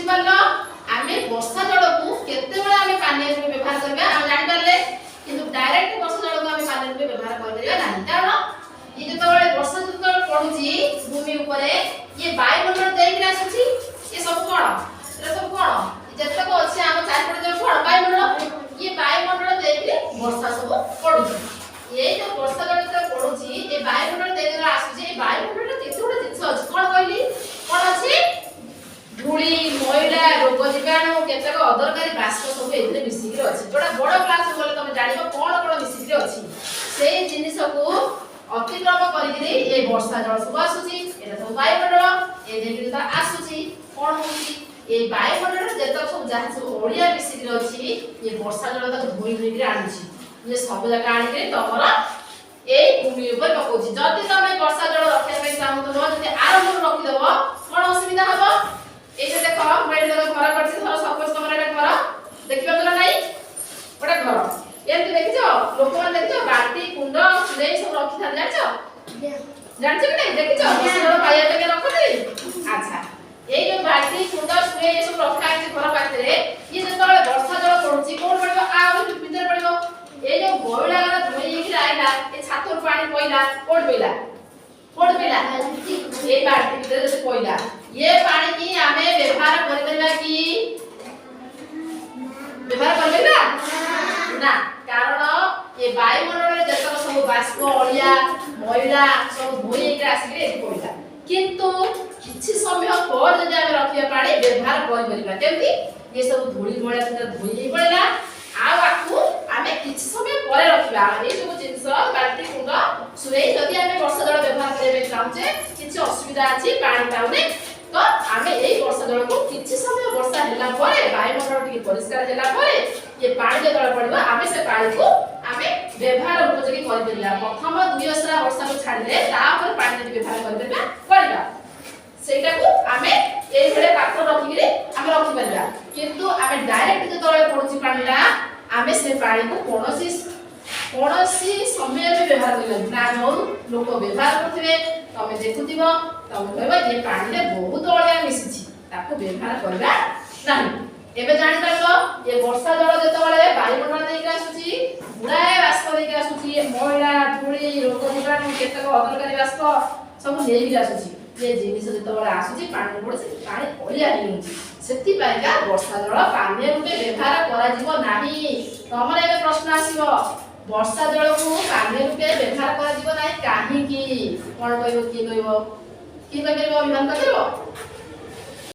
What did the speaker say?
ବୁଝିପାରିଲ? ଆମେ ବର୍ଷା ଜଳକୁ କେତେବେଳେ ଆମେ ପାନୀୟ ରୂପେ ବ୍ୟବହାର କରିବା, ଆମେ ଜାଣିପାରିଲେ। କିନ୍ତୁ ଡାଇରେକ୍ଟ ବର୍ଷା ଜଳକୁ ଆମେ ପାନୀୟ ରୂପେ ବ୍ୟବହାର କରିପାରିବା ନାହିଁ, କାରଣ ଇଏ ଯେତେବେଳେ ବର୍ଷା ଯେତେବେଳେ ପଡୁଛି ଭୂମି ଉପରେ, ଇଏ ବାୟୁମଣ୍ଡଳ ଦେଇକିରି ଆସୁଛି। ଇଏ ସବୁ କଣ? ଏଟା ସବୁ କଣ? ଯେତେକ ଅଛି ଆମ ଚାରିପଟେ ଯୋଉ କଣ? ବାୟୁମଣ୍ଡଳ। ଇଏ ବାୟୁମଣ୍ଡଳ ଦେଇକିରି ବର୍ଷା ସବୁ ପଡୁଛି। ଏଇ ଯୋଉ ବର୍ଷା ଜଳ ଯେତେବେଳେ ପଡୁଛି, ଏ ବାୟୁମଣ୍ଡଳ ଦେଇକି ଆସୁଛି। ଏଇ ବାୟୁମଣ୍ଡଳରେ କେତେ ଗୁଡେ ଜିନିଷ ଅଛି। କଣ କହିଲି? କଣ ଅଛି? ଧୂଳି, ମଇଳା, ରୋଗ ଜୀବାଣୁ, କେତେକ ଅଦରକାରୀ ବାଷ୍ପ ସବୁ ଏଥିରେ ମିଶିକି ଅଛି। ଯୋଉଟା ବଡ କ୍ଲାସ ଗଲେ ତମେ ଜାଣିବ କଣ କଣ ମିଶିକି ଅଛି। ସେଇ ଜିନିଷକୁ ଅତିକ୍ରମ କରିକିରି ଏ ବର୍ଷା ଜଳ ସବୁ ଆସୁଛି। ଏଟା ସବୁ ବାୟୁମଣ୍ଡଳ। ଏ ଦେଇକି ଯେତେବେଳେ ଆସୁଛି, କଣ ହଉଛି? ଏଇ ବାୟୁମଣ୍ଡଳରେ ଯେତକ ସବୁ ଯାହା ସବୁ ଅଳିଆ ମିଶିକି ଅଛି, ଏ ବର୍ଷା ଜଳ ତାକୁ ଧୋଇ ଧୋଇକିରି ଆଣୁଛି। ଇଏ ସବୁ ଯାକ ଆଣିକିରି ତମର ଏଇ ଭୂମି ଉପରେ ପକଉଛି। ଯଦି ତମେ ବର୍ଷା ଜଳ ରଖିବା ପାଇଁ ଚାହୁଁଥିବ, ଯଦି ଆରମ୍ଭରୁ ରଖିଦବ, କଣ ଅସୁବିଧା ହବ? ଏଇ ଯେ ଦେଖ, ମୁଁ ଏଠି ଦେଖ ଘର କରିଛି। ଧର, ସପୋଜ ତମର ଏଇଟା ଘର, ଦେଖିବାକୁ ନା ନାଇଁ? ଗୋଟେ ଘର ଏମିତି ଦେଖିଛ? ଲୋକମାନେ ଦେଖିଛ, ବାଲ୍ଟି, କୁଣ୍ଡ, ନେଇ ସବୁ ରଖିଥାନ୍ତି, ଜାଣିଛ? ଜାଣିଛ କି ନାଇଁ? ଦେଖିଛ? ବର୍ଷା ଜଳ ପାଇବା ପାଇଁ ରଖନ୍ତି। ଆଚ୍ଛା, ଏଇ ଯୋଉ ବାଲ୍ଟି, କୁଣ୍ଡ, ସୁଏ ଏ ସବୁ ରଖା ହେଇଛି ଘର ପାଖରେ, ଇଏ ଯେତେବେଳେ ବର୍ଷା ଜଳ ପଡୁଛି, କୋଉଠି ପଡିବ? ଆଉ ଭିତରେ ପଡିବ। ଏଇ ଯୋଉ ମଇଳା ଗୁରା ଧୋଇ ହେଇକି ଆଇଲା, ଏ ଛାତରୁ ପାଣି ପଇଲା, କୋଉଠି ପଇଲା? କୋଉଠି ପଇଲା? ଏଇ ବାଲ୍ଟି ଭିତରେ ଯଦି ପଇଲା, ଇଏ ପାଣିକି ଆମେ ବ୍ୟବହାର କରିପାରିବା କି? ବ୍ୟବହାର କରିପାରିବା ନା, କାରଣ ଏ ବାୟୁମଣ୍ଡଳରେ ଯେତକ ସବୁ ବାଷ୍ପ, ଅଳିଆ, ମଇଳା ସବୁ ଧୋଇ ହେଇକି ଆସିକି ଏଠି ପଇଲା। କିନ୍ତୁ କିଛି ସମୟ ପରେ ଯଦି ଆମେ ରଖିବା, ପାଣି ବ୍ୟବହାର କରିପାରିବା। କେମିତି? ଏ ସବୁ ଧୂଳି ମଇଳା ସେଥିରେ ଧୋଇ ହେଇ ପଡ଼ିଲା, ଆଉ ଆକୁ ଆମେ କିଛି ସମୟ ପରେ ରଖିବା। ଏଇ ସବୁ ଜିନିଷ, ବାଲ୍ଟି, କୁଣ୍ଡ, ସୁରେଇ, ଯଦି ଆମେ ବର୍ଷା ଜଳ ବ୍ୟବହାର କରିବା ପାଇଁ ଚାହୁଁଛେ, କିଛି ଅସୁବିଧା ଅଛି, ପାଣି ପାଉନେ, ତ ଆମେ ଏଇ ବର୍ଷା ଜଳକୁ କିଛି ସମୟ ବର୍ଷା ହେଲା ପରେ, ବାୟୁମଣ୍ଡଳ ଟିକେ ପରିଷ୍କାର ହେଲା ପରେ, ଇଏ ପାଣି ଯେତେବେଳେ ପଡ଼ିବ, ଆମେ ସେ ପାଣିକୁ ଆମେ ବ୍ୟବହାର ଉପଯୋଗୀ କରିପାରିବା। ପ୍ରଥମ 2 ଅସରା ବର୍ଷାକୁ ଛାଡ଼ିଲେ ତାପରେ ପାଣି ଯଦି ବ୍ୟବହାର କରିପାରିବା, କରିବା। ସେଇଟାକୁ ଆମେ ଏଇଭଳିଆ ପାତ୍ର ରଖିକିରି ଆମେ ରଖିପାରିବା। କିନ୍ତୁ ଆମେ ଡାଇରେକ୍ଟ ଯେତେବେଳେ ପଡୁଛି ପାଣିଟା, ଆମେ ସେ ପାଣିକୁ କୌଣସି କୌଣସି ସମୟରେ ବି ବ୍ୟବହାର କରିବାନି ନା। ଯୋଉ ଲୋକ ବ୍ୟବହାର କରୁଥିବେ, ତମେ ଦେଖୁଥିବ, ତମେ କହିବ ଏ ପାଣିରେ ବହୁତ ଅଳିଆ ମିଶିଛି, ତାକୁ ବ୍ୟବହାର କରିବା ନାହିଁ। ଏବେ ଜାଣିପାରିଲ? ଏ ବର୍ଷା ଜଳ ଯେତେବେଳେ ବାୟୁମଣ୍ଡଳ ଦେଇକି ଆସୁଛି, ଗୁଡ଼ାଏ ବାଷ୍ପ ଦେଇକି ଆସୁଛି। ମଇଳା, ଧୂଳି, ରୋଗ ଜୀବାଣୁ, କେତେକ ଅଦରକାରୀ ବାଷ୍ପ ସବୁ ନେଇକି ଆସୁଛି। ଏ ଜିନିଷ ଯେତେବେଳେ ଆସୁଛି, ପାଣି ପଡୁଛି, ପାଣି ଅଳିଆ ହେଇଯାଉଛି। ସେଥିପାଇଁକା ବର୍ଷା ଜଳ ପାନୀୟ ରୂପେ ବ୍ୟବହାର କରାଯିବ ନାହିଁ। ତମର ଏବେ ପ୍ରଶ୍ନ ଆସିବ, ବର୍ଷା ଜଳକୁ ପାନୀୟ ରୂପେ ବ୍ୟବହାର କରାଯିବ ନାହିଁ କାହିଁକି? କଣ କହିବ? କିଏ କହିବ? କିଏ କହିପାରିବ? ଅଭିମାନ କହିପାରିବ?